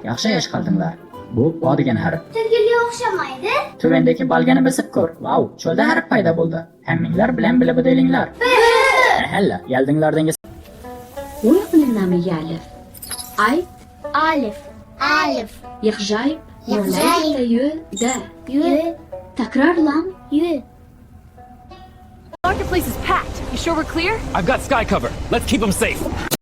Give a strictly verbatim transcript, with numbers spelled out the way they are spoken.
ياخشى ئەشقالدىڭلار. بۇ با دېگەن ھەرپ. تۆگىلىگە ئوخشىمايدۇ. تۆۋەندىكى بالگىنى بېسىپ كۆر. ۋاۋ، چۆلدە ھەرپ پەيدا بولدى. ھەممىڭلار بىلەن بىللە بۇ دېلىڭلار. مەھەللە، يەلدىڭلار دېڭىز. Woyuqnın namı yalif. Ay. Alif. Alif. Yıqjay. Yıqjay. Yö. Da. Yö. Takrarlan. Yö. Marketplace is packed. You sure we're clear? I've got sky cover. Let's keep 'em safe.